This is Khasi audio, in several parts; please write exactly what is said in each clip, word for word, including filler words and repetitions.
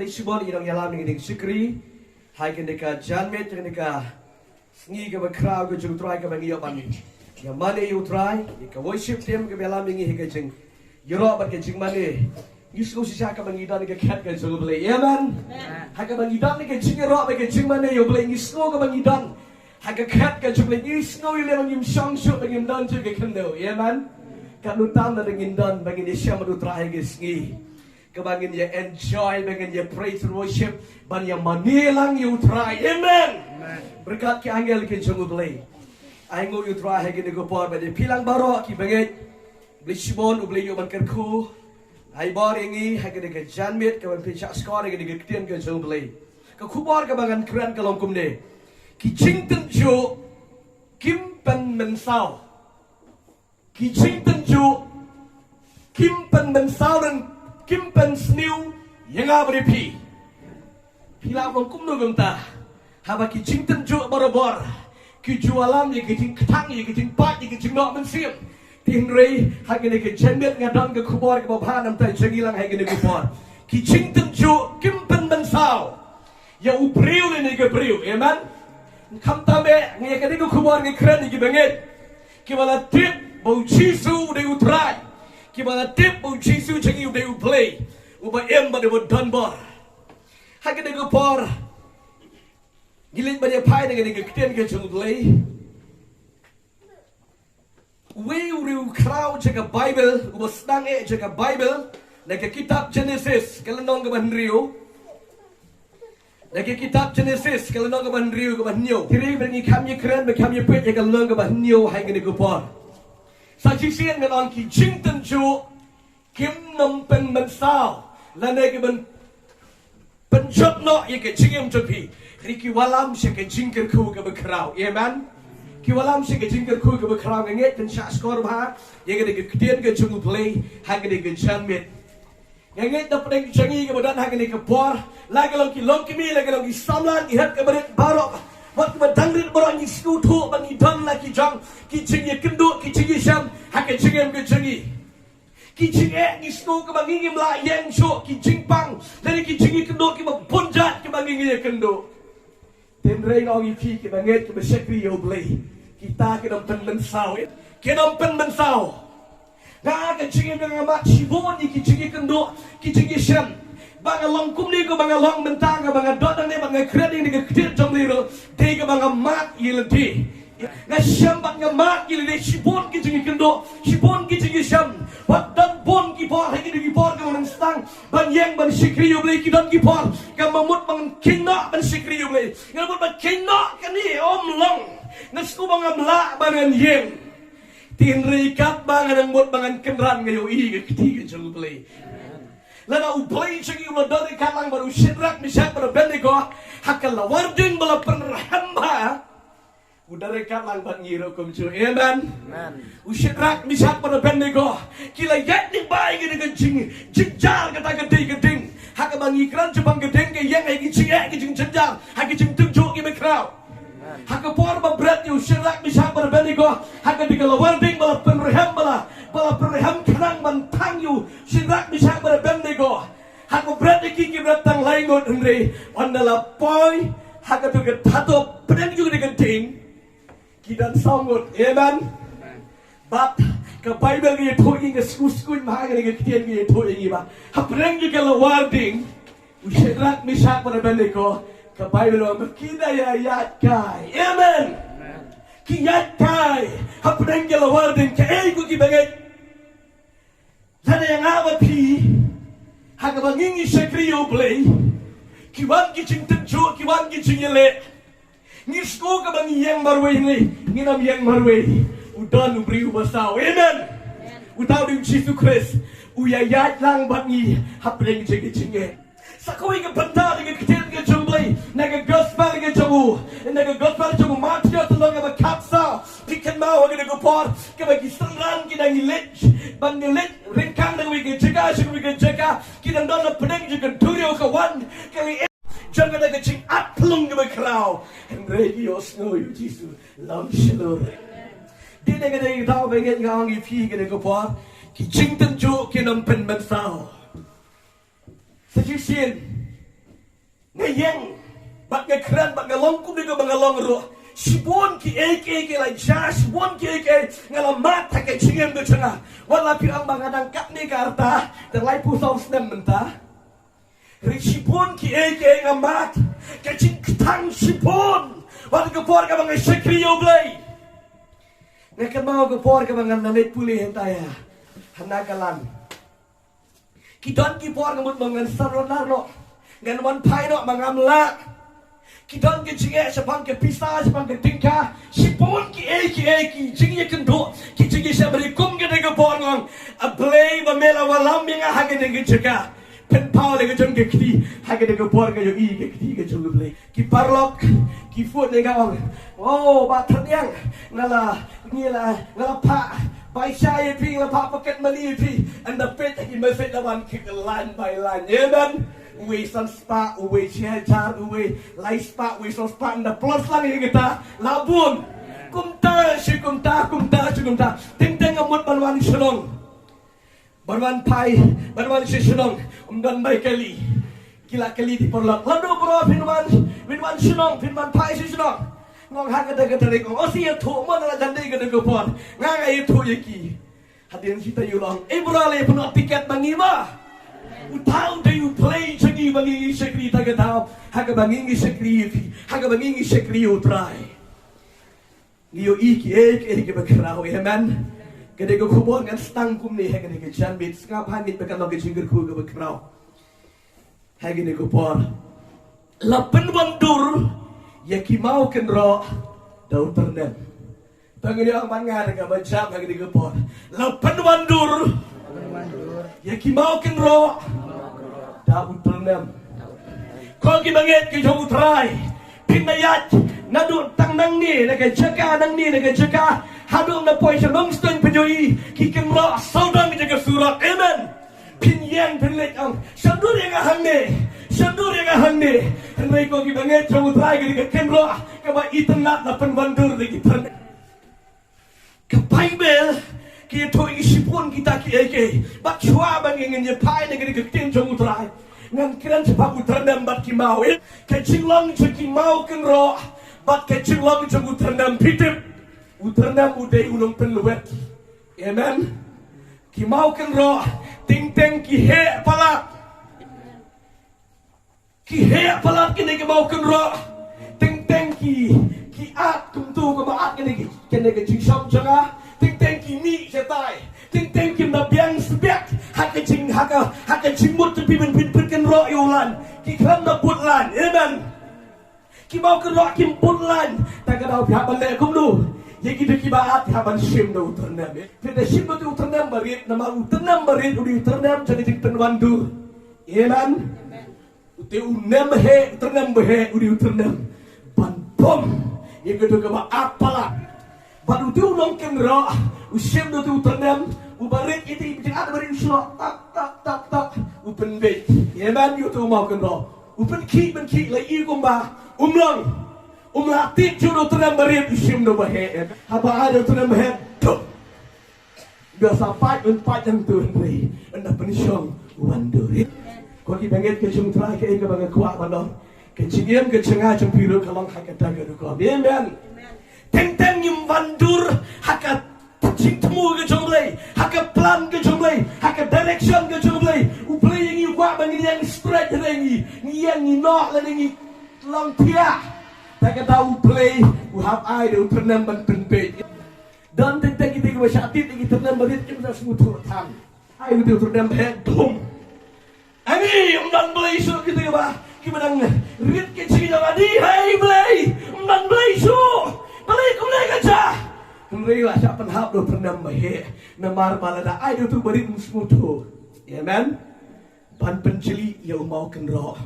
Shibun i nongïalam ïa kane ka shakri ha kane ka janmiet, kane ka sngi kaba khraw ka jong U Trai kaba ngi ïoh ban ïa mane ïa U Trai. Ïa ka worship team kaba ïalam ïa ngi ha ka jingïaroh bad ka jingmane. Ngi sngew shisha kaba ngi don ka khet ka jong U Blei. Amen. Ha kaba ngi don ka jingïaroh bad ka jingmane ïa U Blei, ngi sngew kaba ngi don ha ka khet ka jong U Blei. Ngi sngew ïa lade ba ngim shong shuh, ba ngim don shuh ka khyndew. Amen. Katno tam lada ngin don ba ngin ïashem bad U Trai ha ka sngi, kaba ngin ïa enjoy, ba ngin ïa praise and worship, ban ïa mane lang ïa U Trai. Amen. Berkat ki angel ki jong U Blei. Ai nguh ïa U Trai ha kane ka por, bad ïa phi lang baroh ki bangeit. U Blei shibun, U Blei ïoh ban kyrkhu. Ai bor ïa ngi ha kane ka janmiet kaban pynshah skor ïa kane ka ktien ka jong U Blei. Ka khubor kaba ngan kren ka long kumne: Ki jingtynjuh kim pynmynsaw. Ki jingtynjuh kim pynmynsaw, kim pynsniew ïa nga bad ïa phi. Phi lah ban ong kumno kumta? Haba ki jingtynjuh barabor ki ju ïalam ïa ki jingkthang, ïa ki jingpait, ïa ki jingnoh mynsiem. Te hynrei ha kane ka janmiet nga don ka khubor kaba bha namar jong ngi lang ha kane ka por. Ki jingtynjuh kim pynmynsaw ïa u briew lane ka briew. Amen. Khamtam eh, nga ïa kane ka khubor nga kren ïa ki bangeit kiba la tip ba U Jisu u dei U Trai, kiba la tip ba U Jisu jong ngi u dei U Blei uba im bad uba don bor. Ha kane ka por ngi leit ban ïa phai na kane ka ktien ka jong U Blei. Uwei u riewkhraw jong ka Baibl, uba sdang eh jong ka Baibl, na ka kitab Jenesis ka lynnong kaba hynriew. Na ka kitab Jenesis ka lynnong kaba hynriew, kaba hynñiew. Te hynrei ba ngi kham ïa kren, ba kham ïa peit ïa ka lynnong kaba hynñiew ha kane ka por. Sa shisien ngan ong ki jingtynjuh kim nym pynmynsaw lane ki ban pynjot noh ïa ka jingim jong phi. Hynrei ki wallam sha ka jingkyrkhu kaba khraw. Amen. Ki wallam sha ka jingkyrkhu kaba khraw. Nga ngeit pynshah skor bha ïa kane ka ktien ka jong U Blei ha kane ka janmiet. Nga ngeit na pdeng jong ngi kiba don ha kane ka por, la ka long ki longkmie, la ka long ki samla, ki hep kiba rit baroh, wat kiba dang rit baroh, ngi sngewthuh ba ngi don la ki jong ki jingïakynduh, ki jingïashem ha ka jingim ka jong ngi. Ki jingeh ngi sngew kaba ngi ngim lah ïeng shuh, ki jingpang lane ki jingïakynduh kiba bun jait kiba ngi ngi ïakynduh. Te hynrei nga ong ïa phi kiba ngeit, kiba shakri ïa U Blei, kita ki nym pynmynsaw, ki nym pynmynsaw. Nga ka jingim nga mad shibun ïa ki jingïakynduh, ki jingïashem. Ba nga long kumne, kaba nga long mynta, kaba nga don hangne, ba nga kren ïa kane ka ktien jong U Blei ruh, dei kaba nga mad ïa lade. Nga shem bad nga mad ïa lade shibun ki jingïakynduh, shibun ki jingïashem. Wat don bun ki por, ha kine ki por kaba nang sdang ban ïeng ban shakri ïa U Blei, ki don ki por kaba mut ba ngan kheiñ noh ban shakri ïa U Blei. Nga mut ba kheiñ noh kane ym long. Nga sngewbha ngam lah ban ngan ïeng. Te hynrei katba nga nang mut ba ngan kynran, nga ïohi ka kti ka jong U Blei. Lada U Blei jong ngi u la don ryngkat lang bad u Shadrak, Meshak bad Abednego ha ka lawar ding ba la pynrhem bha, u don ryngkat lang bad ngi ruh kumjuh. Amen. Amen. U Shadrak, Meshak bad Abednego ki la ïaid lyngba ïa kane ka jing, jingjynjar, kata ka dei ka ding. Ha kaba ngi kren shaphang ka ding, ka ïeng ha ki jingeh, ki jingjynjar, ha ki jingtynjuh kiba khraw. Amen. Ha ka por ba bret ïa u Shadrak, Meshak bad Abednego ha ka dei ka lawar ding ba la pynrhem, ba la, ba la pynrhem khnang ban thang ïa u Shadrak, Meshak bad Abednego. Ha kaba bret ïa ki, ki bret tang lai ngut, hynrei ynda la poi ha kato ka thatup pdeng jong kane ka ding, ki don saw ngut. Amen. Bad ka Baibl ka ïathuh ïa ngi, ka sngewskuin bha kane ka ktien ka ïathuh ïa ngi ba hapdeng jong ka lawar ding, u Shadrak, Meshak bad Abednego, ka Baibl ka ong ba ki da ïa ïaid kai. Amen. Ki ïaid kai hapdeng ka lawar ding. Kaei ko ki bangeit? Lada ïa nga bad phi, ha kaba ngi ngi shakri ïa U Blei, ki wan ki jingtynjuh, ki wan ki jingïaleh, ngi sngew kaba ngi ïeng marwei ne ngim ïeng marwei, u don u briew uba saw. Amen. Uta u dei u Jisu Khrist, u ïa ïaid lang bad ngi hapdeng jong ki jingeh. Sa kawei ka bynta na ka ktien ka jong U Blei, na ka gospel ka jong u, na ka gospel jong u Mathaios, lynnong kaba khatsaw. Phi kynmaw ha kane ka por kaba ki synran ki dang ïaleit ban ïaleit ryngkang na kawei ka jaka sha kawei ka jaka, ki dang don hapdeng jong ka duriaw, ka wan ka lyer jong kata ka jingat pynlong kaba khraw. Hynrei ki ïohsngew ïa u Jisu lam shlur. Dei na kata ka daw ba ngi nga ong ïa phi kane ka por, ki jingtynjuh ki nym pynmynsaw. Sa shisien Ka ïeng, bad nga kren, bad nga long kumne kaba nga long ruh. Shibun kiei kiei ki la jia, shibun kiei kiei nga la mad ha ka jingim ka jong nga. Wat la phi ong ba nga dang katne ka rta, dang laiphew saw snem mynta. Hynrei shibun kiei kiei nga mad, ka jingkthang shibun. Wat ka por kaba nga shakri ïa U Blei. Nga kynmaw ka por kaba ngan leit pule hangta ïa Hana Kalan. Ki don ki por nga mut ma ngan surrender noh, ngan wan phai noh ma ngam lah. Ki don ki jingeh shaphang ka pisa, shaphang ka tyngka, shibun kiei kiei ki jingïakynduh, ki jingïashem. Hynrei kum kane ka por nga ong, A Blei ba me la wallam ïa nga ha kane ka jaka. Pynpaw da ka jong ka kti, ha kane ka por nga ïohi ka kti ka jong U Blei. Ki paralok ki phone ïa nga, ong, "Oh, Bah Tyrniang, nga la, ngi la, nga la phah paisa ïa phi, nga la phah pocket money ïa phi." Ynda peit ha ki message la wan ki line by line. Amen. Uwei san spah, uwei shi hajar, uwei lai spah, uwei saw spah, ynda plus lang ïa kata la bun. Kumta shi kumta, kumta shi kumta. Teng teng nga mut ban wan shnong. Ban wan phai, ban wan sha shnong, ym don bai kali. Ki la kylli, ki paralok, "Lano bro phin wan, phin wan shnong, phin wan phai sha shnong?" Nga ong, "Ha kata ka tarik." Ong, "O, sa ïathuh mo, na la jan dei kata ka por." Nga, nga ïathuh ïa ki. Hadien shi taïew la ong, "Ei bro, la pynlut tiket ma ngi mo." Uta u dei U Blei jong ngi ba ngi ngi shakri ta ka daw, ha kaba ngi ngi shakri ïa phi, ha kaba ngi ngi shakri ïa U Trai. Ngi ïohi kiei kiei kiba khraw, amen. Ka dei ka khubor ngan sdang kumne ha kane ka janmiet, sngap hangne ba ka long ka jingkyrkhu kaba khraw. Ha kane ka por, la pynwandur ïa ki mawkynroh da u tyrnem. Tang ngi ong ban nga da kaba jam ha kane ka por, la pynwandur ïa ki mawkynroh da u tyrnem. Ko ki bangeit ki jong U Trai, phin da ïaid naduh tang nangne na ka jaka, nangne na ka jaka, haduh na poi sha Nongstoiñ, phin ïohi ki kynroh sawdong jaka surok. Amen. Phin ïeng phin leit ong, "Sngewdur ïa nga hangne, sngewdur ïa nga hangne." Hynrei ko ki bangeit jong U Trai, ka dei ka kynroh kaba itynnad la pynwandur da ki tyrnem. Ka Baibl ka ïathuh ïa ngi shibun kita kiei kiei. Bad shuwa ba ngin ïa phai na ka ktien jong U Trai, ngan kren shaphang u tyrnem bad ki maw. Ka jinglong jong ki mawkynroh bad ka jinglong jong u tyrnem, phi tip, u tyrnem u dei u nongpynlwet. Amen. Ki mawkynroh teng teng ki heh palat. Ki heh palat kine ki mawkynroh. Teng teng ki, ki at kumto, kumba at kine ki, kine ki jingshong jong nga. Teng teng ki mih shatai. Teng teng kim da biang sbiak ha ka jing, ha ka, ha ka jingmut jong phi ban pyn, pynkynroh ïa u lan. Ki khlem da bud lan. Amen. Ki mawkynroh kim bud lan. Ta ka daw phi hap ban leh kumno? Ïa kito kiba at phi hap ban shim da u tyrnem. Phi da shim da u tyrnem barit, namar u tyrnem barit u dei u tyrnem jong ka jingpynwandur. Amen. U te u nem heh, u tyrnem ba heh, u dei u tyrnem ban pom ïa kato kaba at palat. Bad u te u nongkynroh u shim da u te u tyrnem, u barit ïa te, ïa te, barit u shlok tak tak tak tak, u pynbeit. Amen. Ïa u te u mawkynroh u pynkhih pynkhih la i kumba um long. Um lah tied shuh da u tyrnem barit, u shim da u ba heh. Haba ai da u tyrnem ba heh, dum. Biasa pait un pait hangto hynrei ynda pynshong wandur. Ko ki bangeit ka jong U Trai, kaei kaba nga kwah ban ong, ka jingim ka jong nga jong phi ruh ka long ha kata ka rukom. Amen. Teng teng ngim wandur ha ka jingthmu ka jong U Blei, ha ka plan ka jong U Blei, ha ka direction ka jong U Blei. U Blei ïa ngi u kwah ba ngin ïeng straight, hynrei ngi, ngi ïeng ngi noh lane ngi long thiah. Ta kata U Blei u hap ai da u tyrnem ban pynbeit. Don teng teng kita kiba shah tied ïa ki tyrnem barit kim da sngewthuh than. Ai u tyrnem heh, dum. Ani, ym don Blei shuh kita kiba, kiba dang rit ki jingïalade, hai Blei, ym don Blei shuh. Balei kumne ka jia? Hynrei la shah pynhap da u tyrnem ba heh. Namar ba lada ai da uto u barit um sngewthuh. Amen. Ban pynjli ïa u mawkynroh.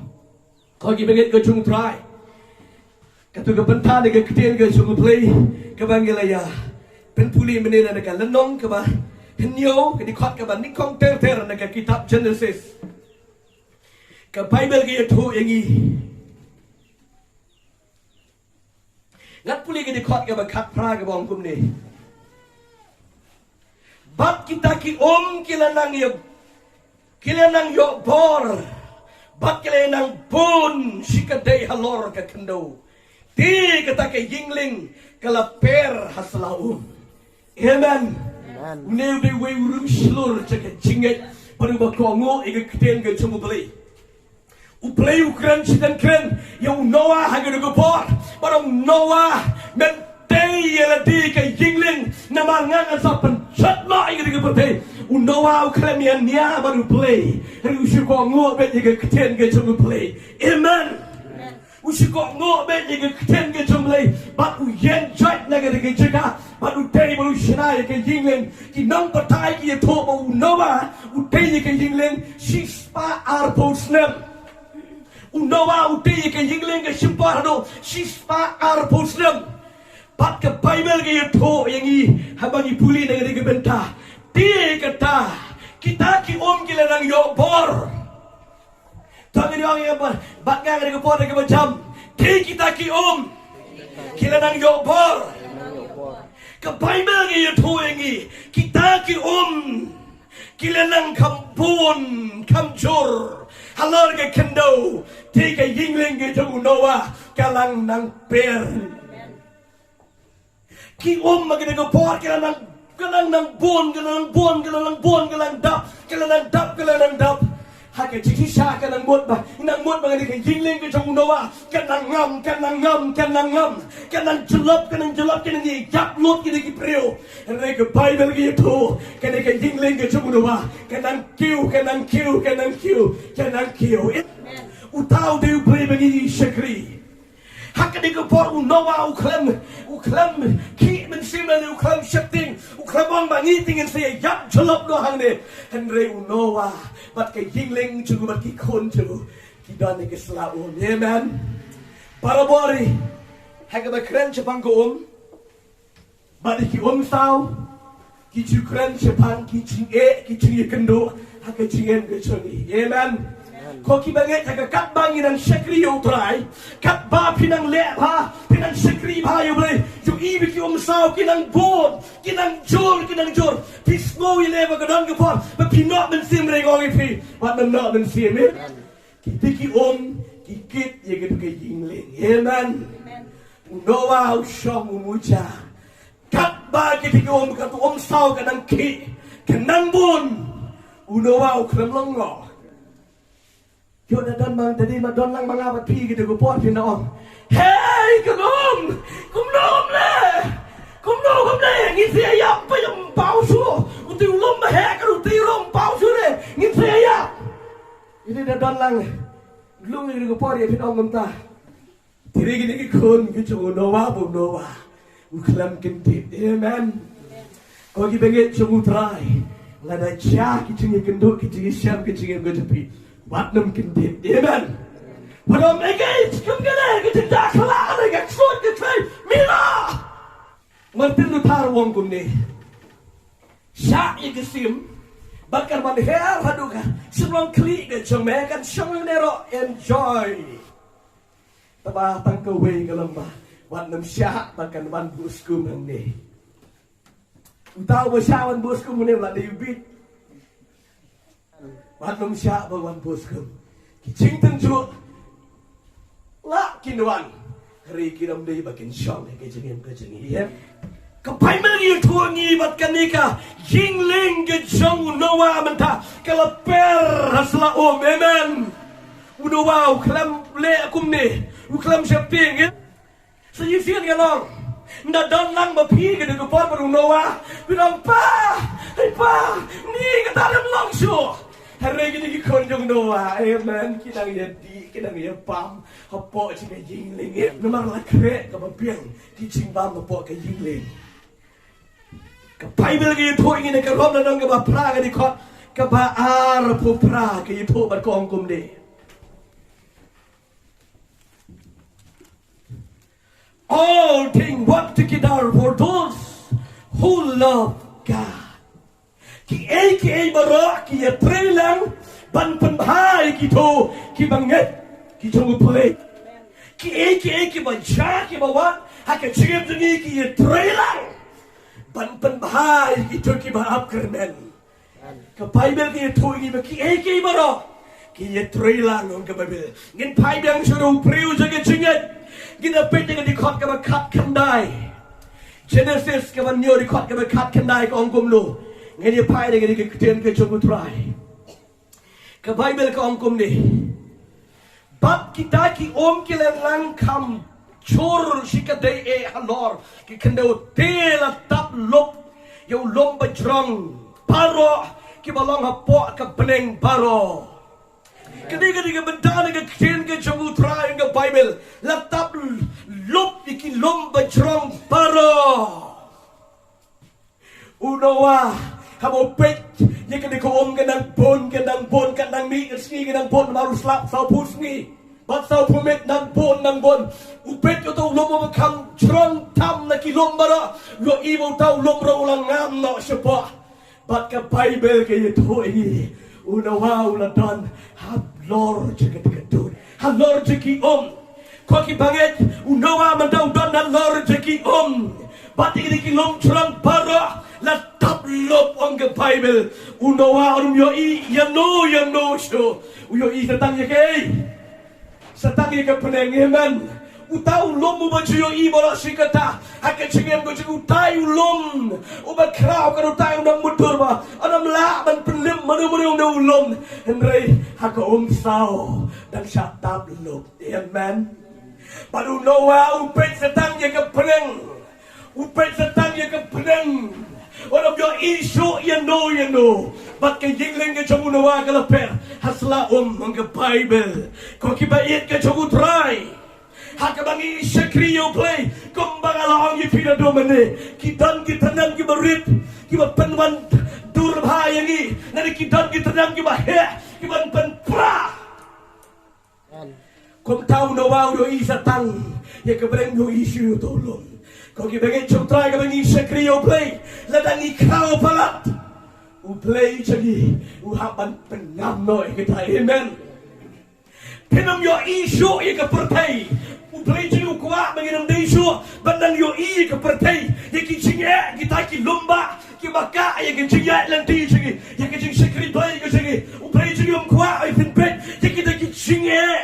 Ko ki bangeit ka jong U Trai, kato ka bynta na ka ktien ka jong U Blei kaba ngi la ïa pynpule mynne na ka lynnong kaba hynñiew, ka dkhot kaba nyngkong ter ter na ka kitab Genesis. Ka Baibl ka ïathuh ïa ngi. Ngan pule ka dkhot kaba khatphra kaba ong kumne. Bad kita ki um ki la nang ïa, ki la nang ïoh bor. Bad ki la nang bun shi dei halor ka khyndew. Te kata ka ïingling ka la per ha sla um. Amen. Amen. Une u dei uwei u rung shlur jong ka jingngeit bad uba kohnguh ïa ka ktien ka jong U Blei. U Blei u kren shitom kren ïa u Noah ha kane ka por. Bad u Noah, men tei ïa lade ka ïingling namar nga ngan sa pynjot noh ïa kane ka pyrthei. U Noah u khlem ïa nia bad U Blei. Hynrei u shu kohnguh beit ïa ka ktien ka jong U Blei. Amen. U shu kohnguh beit ïa ka ktien ka jong U Blei bad u ïeng joit na kane ka jaka bad u tei bad u shna ïa ka ïingling. Ki nongbatai ki ïathuh ba u Noah u tei ïa ka ïingling shispah arphew snem. U Noah u tei ïa ka ïingling ka shim por haduh shispah arphew snem. Bad ka Baibl ka ïathuh ïa ngi haba ngi pule na kane ka bynta. Te kata kita ki um ki la nang ïoh bor. Tang ïa ong ïa ba, bad nga kane ka por kaba jam. Te kita ki um ki la nang ïoh bor. Ka Baibl ka ïathuh ïa ngi kita ki um ki la nang kham bun kham jur halor ka khyndew. Te ka ïingling ka jong u Noah ka la nang per. Ki um ha kane ka por ki la nang, ki la nang bun, ki la nang bun, ki la nang bun, ki la nang dap, ki la nang dap, ki la nang dap. Ha ka jingshisha ka nang mut ba, nang mut ba kane ka ïingling ka jong u Noah ka nang ngam, ka nang ngam, ka nang ngam, ka nang jyllop, ka nang jyllop, ka nang ïap lut kine ki briew. Hynrei ka Baibl ka ïathuh kane ka ïingling ka jong u Noah ka nang kiew, ka nang kiew, ka nang kiew, ka nang kiew. Uta u dei U Blei ba ngi shakri. Ha kane ka por u Noah u khlem, u khlem khih mynsiem lane u khlem sheptieng, u khlem ong ba ngi te ngin sa ïap jyllop noh hangne. Hynrei u Noah bad ka ïingling jong u bad ki khun jong u ki don ha ka sla um. Amen. Barabor hi ha kaba kren shaphang ka um. Bad ki um saw ki ju kren shaphang ki jingeh, ki jingïakynduh ha ka jingim ka jong ngi. Amen. Ko ki bangeit, ha ka katba ngi nang shakri ïa U Trai, katba phi nang leh bha, phi nang shakri bha ïa U Blei, ju i ba ki um saw ki nang bun, ki nang jur, ki nang jur. Phi sngew ïa lade ba ka don ka por ba phi noh mynsiem, hynrei nga ong ïa phi, wat nym noh mynsiem. Amen. Kita ki um ki kit ïa katu ka ïingling. Amen. U Noah u shong u muja. Katba kita ki um, katu um saw ka nang khih, ka nang bun, u Noah u khlem lyngngoh. Ïoh da don ma, da dei ma don lang ma nga bad phi katu ka por phin da ong, hei ka um, kumno um leh, kumno um leh, ngin sa ïap, pa ïap paw shuh. Utu u lum ba heh ka, utu u lum paw shuh leh, ngin sa ïap. Ine da don lang. Lung ïa ka por ïa phi ong kumta. Te kine ki khun ki jong u Noah, ba u Noah u khlem kyndit. Amen. Ko ki bangeit jong U Trai, lada jia ki jingïakynduh, ki jingïashem, ki jingïakynduh, wat nym kyndit. Amen. Wat nym ïa ka jingkynduh, ka jingïakynduh, ka jingkynduh. Martin Luther u ong kumne. Shah ïa ka sim bad kan wan her haduh ka shynrong khlieh ka jong me, kan shong ne ruh enjoy. Tangba tang kawei ka long ba wat nym shah bad kan wan buh skum hangne. Uta uba shah wan buh skum hangne u la dei u bit. Wat nym shah ba wan buh skum. Ki jingtynjuh lah kin wan, hynrei kim dei ba kin shong ha ka jingim ka jong ngi. Ka Baibl ka ïathuh ïa ngi ba kane ka ïingling ka jong u Noah mynta ka la per ha sla um. Amen. U Noah u khlem leh kumne, u khlem sheptieng. Sa shisien ka long, nda don lang ma phi katu ka por bad u Noah, phin ong, pa, hei pa, ni kata dang long shuh. Hynrei kine ki khun jong u Noah, amen, ki dang ïadih, ki dang ïabam hapoh jong ka ïingling. Namar la khreh kaba biang ki jingbam hapoh ka ïingling. Ka Baibl ka ïathuh ïa ngi na ka Rom lynnong kaba phra, ka dkhot kaba arphew phra, ka ïathuh bad ka ong kumne. All things work together for those who love God. Kiei kiei baroh ki ïatrei lang ban pynbha ïa kito kiba ngeit ki jong U Blei. Kiei kiei kiba jia kiba wan ha ka jingim jong ngi ki ïatrei lang ban pynbha ïa kito kiba ap kyrmen. Ka Baibl ka ïathuh ïa ngi ba kiei kiei baroh Ki ïatrei lang ong ka Baibl. Ngin phai biang sha u briew jong ka jingngeit. Ngin ïa peit ïa ka dkhot kaba khatkhyndai. Genesis kaba hynñiew dkhot kaba khatkhyndai ka ong kumno. Ngin ïa phai ïa ka ktien ka jong u Trai. Ka Baibl ka ong kumne. Bad kita ki um ki la nang kham jur shi katdei eh halor ki khyndew te la tap lup ïa u lum bajrong baroh kiba long hapoh ka bneng baroh. Kane ka dei ka bynta na ka ktien ka jong u Trai ha ka Baibl, la tap lup ïa ki lum bajrong baroh. U Noah, haba u peit ïa kane ka um ka nang bun, ka nang bun, ka nang mih ka sngi, ka nang bun, namar u slap sawphew sngi bad sawphew miet, nang bun, nang bun. U peit uta u lum uba kham jrong tam na ki lum baroh, u ïohi ba uta u lum ruh u la ngam noh shapoh. Bad ka Baibl ka ïathuh ïa ngi, u Noah u la don halor jong kata ka dud, halor jong ki um. Ko ki bangeit, u Noah mynta u don halor jong ki um. Bad ïa kine ki lum jrong baroh la tap lup, ong ka Baibl. U Noah um ïohi ïano ïano shuh. U ïohi sa tang ïa kaei? Sa tang ïa ka bneng, amen. Uta u lum uba ju ïohi baroh shi katta ha ka jingim ka jong u, utai u lum uba khraw, ka utai u nongmutdur ba ym lah ban pynlip mano mano na u lum. Hynrei ha ka um saw dang shah tap lup. Amen. Bad u Noah u peit sa tang ïa ka bneng. U peit sa tang ïa ka bneng. U ym ïohi shuh ïano ïano. Bad ka jingleng ka jong u Noah ka la pher ha sla um, ong ka Baibl. Ko ki baieit ka jong u Trai, ha kaba ngi shakri ïa u Blei, kumba nga la ong ïa phi naduh mynne, ki don ki tnat kiba rit, kiba pynwan dur bha ïa ngi. Lane ki don ki tnat kiba heh, kiban pynpra. Kumta u Noah u ïohi sa tang ïa ka bneng, u ïohi shuh ïa uta u lum. Ko ki bangeit jong u Trai, kaba ngi shakri ïa u Blei, lada ngi khraw palat, u Blei jong ngi u hap ban pynngam noh ïa kata. Amen. Phin ym ïohi shuh ïa ka pyrthei. U Blei jong ngi u kwah ba ngin ym dei shuh ban nang ïohi ïa ka pyrthei, ïa ki jingeh, kita ki lum ba kiba kah ïa ka jingïaid lynti jong ngi, ïa ka jingshakri Blei ka jong ngi. U Blei jong ngi um kwah ba phin peit ïa kita ki jingeh.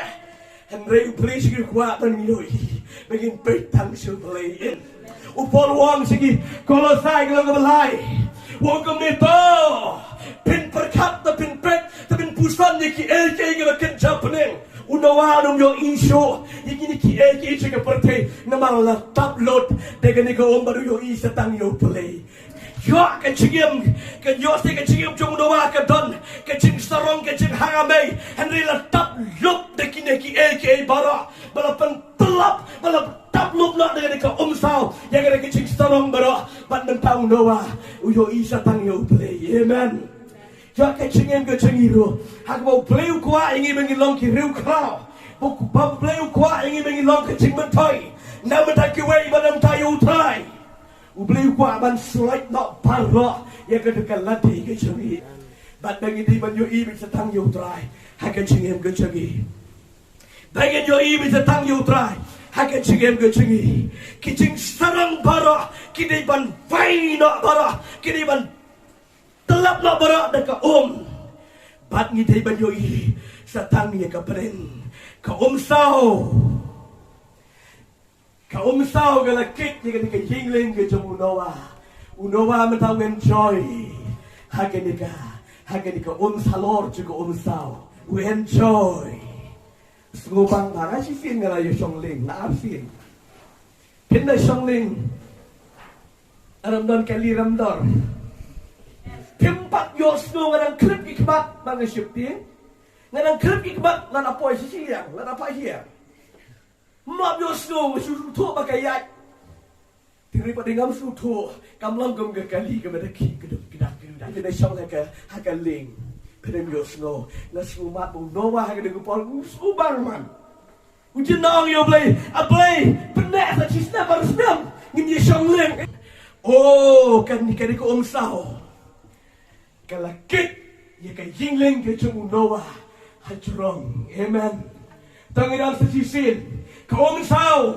Hynrei u Blei jong ngi u kwah ba ngin ïohi, ba ngin peit tang sha u Blei. U Paul u ong sha ki Kolosai ka lynnong kaba lai, u ong kumne, to phin pyrkhat, to phin peit, to phin puson ïa kiei kiei kiba kynja bneng. U Noah um ïohi shuh ïa kine kiei kiei jong ka pyrthei, namar la tap lut da kane ka um bad u ïohi sa tang ïa u Blei. Ïoh ka jingim, ka ïoh sa ka jingim jong u Noah ka don ka jingsarong, ka jinghangamei, hynrei la tap lup da kine kiei kiei baroh, ba la pyntyllap, ba la tap lup noh da kane ka um saw ïa kane ka jingsarong baroh. Bad mynta u Noah u ïohi sa tang ïa u Blei. Amen. Ïoh ka jingim ka jong ngi ruh, ha kaba u Blei u kwah ïa ngi ba ngin long ki riewkhraw, ba u Blei u kwah ïa ngi ba ngin long ka jingmyntoi na bynta kiwei, ba na bynta ïa u Trai. U Blei u kwah ban slait noh baroh ïa kata ka lade ka jong ngi. Bad ba ngi dei ban ïohi beit sa tang ïa u Trai ha ka jingim ka jong ngi. Ba ngin ïohi beit sa tang ïa u Trai ha ka jingim ka jong ngi. Ki jingsarong baroh ki dei ban wai noh baroh, ki dei ban tyllap noh baroh da ka um. Bad ngi dei ban ïohi sa tang ïa ka bneng, ka um saw. Ka um saw ka la kit ïa kane ka jingleng ka jong u Noah. U Noah mynta u enjoy ha kane ka, ha kane ka um saw, halor jong ka um saw. U enjoy. Sngewbang bha, nga shisien nga la ïa shong lieng, nga ap sien. Phin da shong lieng. Aram don kali ram dor. Phim pat ïohsngew nga dang khlip ki khmat ba nga sheptieng. Nga dang khlip ki khmat, nga da poi shisha ïa, nga da poi shisha ïa. Map ïohsngew, nga shu sngewthuh ba ka ïaid. Te hynrei pat dei ngam sngewthuh, kam long kum ka kali kaba da khih kduk kdak kduk kdak. Phin da shong ha ka, ha ka lieng. Phin da ïohsngew, nga sngewmat ba u Noah ha ka dei ka por u sngewbang man. U jin da ong ïa u Blei, a Blei, pynneh sa shi snem ar snem ngin ïa shong lieng. Oh, kane, kane ka um saw ka la kit ïa ka jingleng ka jong u Noah hajrong. Amen. To ngin ong sa shisien, ka um saw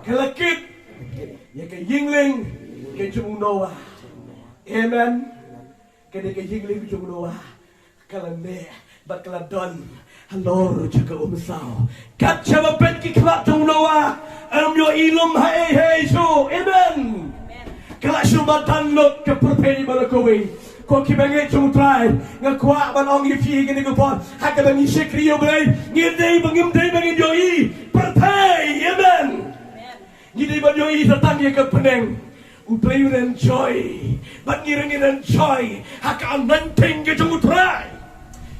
ka la kit ïa ka jingleng ka jong u Noah. Amen. Kane ka jingleng ka jong u Noah ka la neh Bad ka la don halor jong ka umsaw. Kat shaba peit ki khmat jong u Noah, ym ïohi lum haei haei shuh. Amen. Ka la shu madan lut ka pyrthei baroh kawei. Ko ki bangeit jong u Trai, nga kwah ban ong ïa phi kane ka por, ha kaba ngi shakri ïa u Blei, ngim dei ba ngim dei ba ngin ïohi pyrthei. Amen. Ngi dei ban ïohi sa tang ïa ka bneng. U Blei u enjoy. Bad ngi ruh ngin enjoy ha ka anointing ka jong u Trai.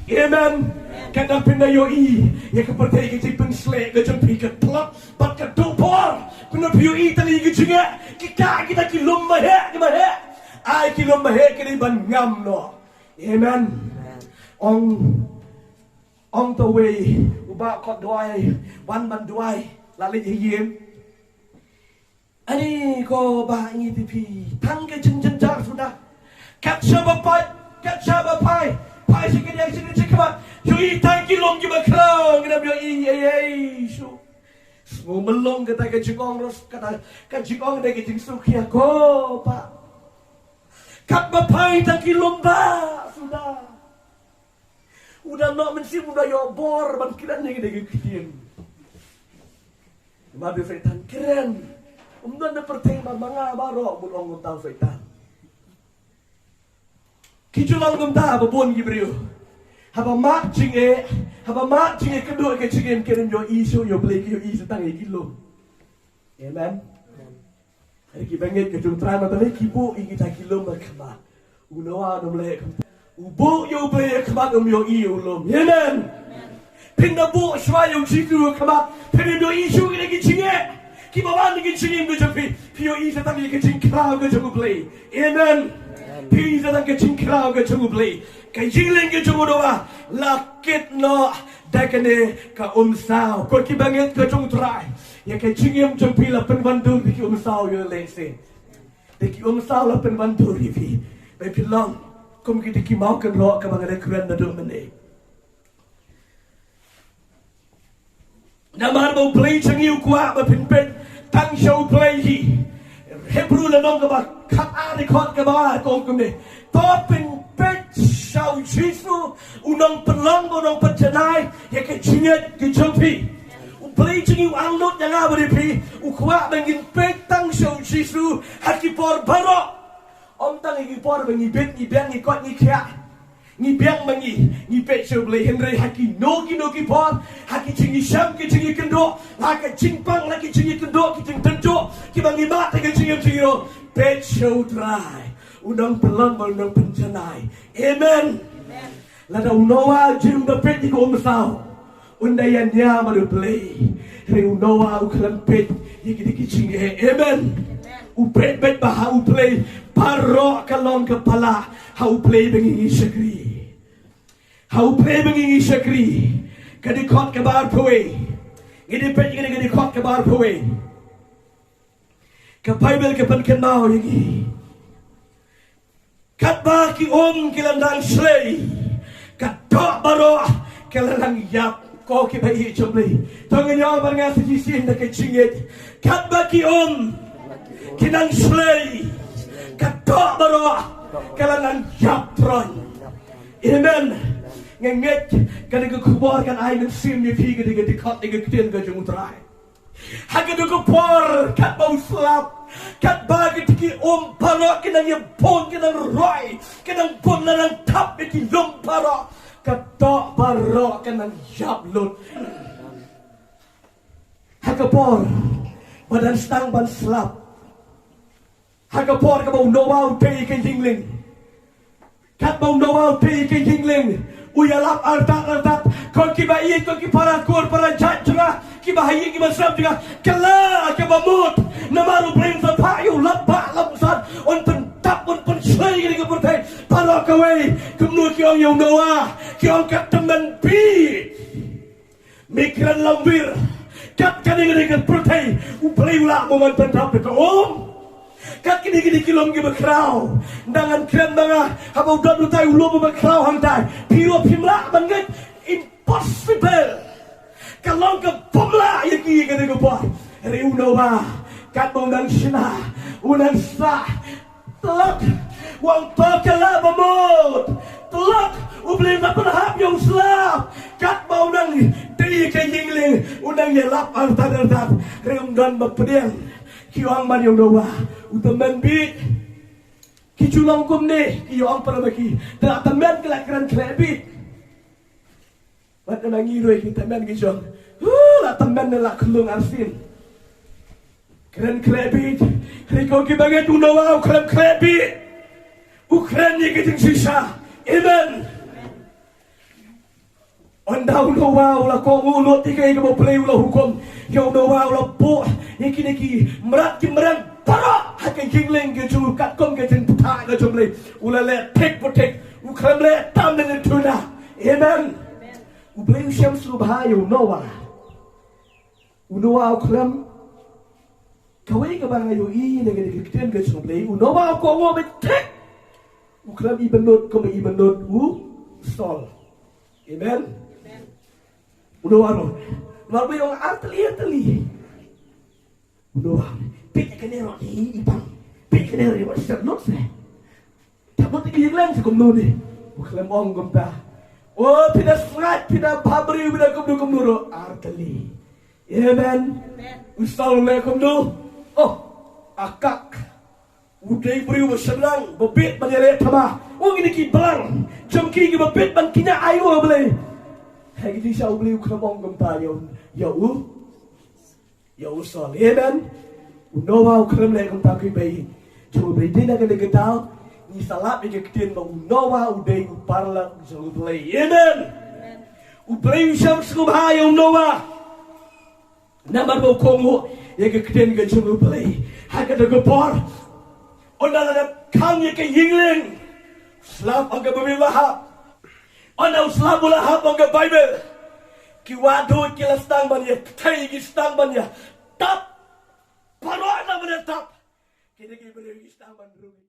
Amen. Ka dang pynda ïohi ïa ka pyrthei, ka jingpynsleh ka jong phi ka tlot bad ka duh bor. Pynda phi ïohi tang ïa ka jingeh, ki kah kita ki lum ba heh, ki ba heh. Ai ki lum ba heh ki dei ban ngam noh. Amen. Ong, ong to wei u bah kot duwai, wan ban duwai, la leit ha ïing. Ani ko bah, ngi ti phi tang ka jingjynjar suda. Kat shaba pait, kat shaba phai, phai sha kane sha kane sha khmat, ïohi tang ki lum kiba khraw, ngim ïohi ei ei shuh. Sngew myllung kata ka jingong ros, kata ka jingong da ka jingsngewkhia ko bah. Katba phai tang ki lum bah suda. U da noh mynsiem, u da ïoh bor ban kren ïa kane ka ktien. Namar ba u Soitan kren. Um don na pyrthei ba ma nga baroh bun ong kumta u Soitan. Ki ju long kumta ba bun ki briew. Haba mad jingeh, haba mad jingeh kynduh ka jingim, kim ïohi shuh ïa u Blei, ki ïohi sa tang ïa ki lum. Amen. Hynrei ki bangeit ka jong u Trai, ma balei ki buh ïa kita ki lum ha khmat? U Noah um leh kumta. U buh ïa u Blei ha khmat, um ïohi ïa u lum. Amen. Phin da buh shuwa ïa u Jisu ha khmat, phin ym ïohi shuh ïa ki jingeh kiba wan ha ka jingim ka jong phi. Phi ïohi sa tang ïa ka jingkhraw ka jong u Blei. Amen. Phi ïohi sa tang ka jingkhraw ka jong u Blei. Ka ïing lieng ka jong u Noah la kit noh da kane ka umsaw. Ko ki bangeit ka jong u Trai, ïa ka jingim jong phi la pynwandur da ki umsaw ïa lehse. Da ki umsaw la pynwandur ïa phi ba phin long kum kita ki mawkynroh kaba nga da kren naduh mynne. Namar ba u Blei jong ngi u kwah ba phin peit tang sha u Blei hi. Hebru lynnong kaba khatar, dkhot kaba ar ka ong kumne: To phin peit sha u Jisu, u nongpynlong, u nongpynjanai ïa ka jingngeit ka jong phi. U Blei jong ngi u angnud ïa nga bad ïa phi, u kwah ba ngin peit tang sha u Jisu ha ki por baroh. Ym tang ïa ki por ba ngi bit, ngi biang, ngi koit, ngi khiah, ngi biang ma ngi, ngi peit sha u Blei, hynrei ha kino kino ki por, ha ki jingïashem, ki jingïakynduh, la ka jingpang, la ki jingïakynduh, ki jingtynjuh kiba ngi mad ha ka jingim jong ngi ruh, peit sha u Trai, u nongpynlong bad u nongpynjanai. Amen. Lada u Noah jong ngi um da peit ïa ka umsaw, un da ïañia bad u Blei. Hynrei u Noah u khlem peit ïa kita ki jingeh. Amen. U peit beit ba ha u Blei baroh ka long ka pala, ha u Blei ba ngi ngi shakri. Ha u Blei ba ngi ngi shakri. Ka dkhot kaba arphew wei. Ngi dei peit ïa ka dkhot kaba arphew wei. Ka Baibl ka pynkynmaw ïa ngi. Katba ki um ki la nang shlei, ka doh baroh ka la nang ïap. Ko kiba ïeit jong u Blei, to ngin ïa ong bad nga sa shisien da ka jingngeit. Katba ki um ki nang shlei, ka doh baroh ka la nang ïap tyroi. Amen. Nga ngeit kane ka khubor kan ai mynsiem ïa phi, kane ka dkhot, kane ka ktien ka jong u Trai. Ha kata ka por, katba u slap, katba kita ki um baroh ki nang ïabun, ki nang roi, ki nang bun, la nang thap ïa ki lum baroh, ka doh baroh ka nang ïap lut. Ha ka por ba dang sdang ban slap, ha ka por kaba u Noah u tei ïa ka ïing lieng. Katba u Noah u tei ïa ka ïing lieng, u ïalap artat artat. Ko kiba ïeit, ko ki para kur para jait jong nga, kiba ha ïing kiba sem jong nga, kylla kaba mut. Namar u Blei un sa phah ïa u lamphah lamsan, un pyntap, un pynshlei ïa kane ka pyrthei baroh kawei. Kumno ki ong ïa u Noah? Ki ong ka tymmen bit. Me kren lamwir. Kat kane kane ka pyrthei, u Blei u lah mo ban pyntap da ka um? Kat kine kine ki lum kiba khraw, nda ngan kren ma nga, haba u don utai u lum uba khraw hangtai, phi ruh phim lah ban ngeit. Impossible. Ka long ka bym lah ïa ki ïa kane ka por. Hynrei u Noah, katba u nang shna, u nang sah, tlot, u ong to kylla ba mut, Pynlong, U Blei u la pynhap ïa u slap. Katba u nang dei ïa ka ïing lieng, u nang ïalap artat artat. Hynrei ym don ba pdiang. Ki ong man ïa u Noah, u tymmen beit. Ki ju long kumne, ki ong para ba ki. Te la tymmen ki la kren khleh beit. Wat na ngi ruh ki tymmen ki jong. Huh, la tymmen ne la khlung arsien. Kren khleh beit. Hynrei ko ki bangeit, u Noah u khlem khleh beit. U kren ïa ki jingshisha. Amen. Ynda u Noah u la kohnguh lut ïa kaei kaba U Blei u la hukum, ïa u Noah u la buh ïa kine ki mrad ki mreng baroh ha ka ïing lieng ka jong u katkum ka jingpyntha ka jong U Blei. U la leh thik ba thik, u khlem leh tam ne tuna. Amen. U Blei u shem sngewbha ïa u Noah. U Noah u khlem, kawei kaba nga ïohi na kane ka ktien ka jong U Blei, u Noah u kohnguh beit thik. U khlem ibynnud kumba ibynnud u Saul. Amen. U Noah ruh, namar ba u ong ar tylli ar tylli. U Noah, peit ïa kane ruh i bang. Peit ïa kane ruh i bang, shet lut se. Te mut ki ïeng leng sa kumno ne? U khlem ong kumta. O, phi da sngaid, phi da bhabriew, phi da kumno kumno ruh, ar tylli. Amen. U Saul u leh kumno? Oh, Akak. U dei briew ba shynrang, ba bit ban ïaleh thma. U ngi ki blang jong ki kiba bit ban kynja aiu ha Blei. Hynrei ki jingshisha U Blei u khlem ong kumta ïa u, ïa u Ïa u Saul. Amen. U Noah u khlem leh kumta, ki paidbah jong U Blei. Dei na kane ka daw ngi sa lap ïa ka ktien ba u Noah u dei u paralok jong U Blei. Amen. U Blei u shem sngewbha ïa u Noah. Namar ba u kohnguh ïa ka ktien ka jong U Blei. Ha kata ka por, ynda la dep khang ïa ka ïing lieng, slap ha kaba u la hap. Ynda u slap u la hap, ong ka Baibl, ki wahduid ki la sdang ban ïa thei, ki sdang ban ïa tap. Baroh na ban ïa tap. Kine ki briew ki sdang ban rung.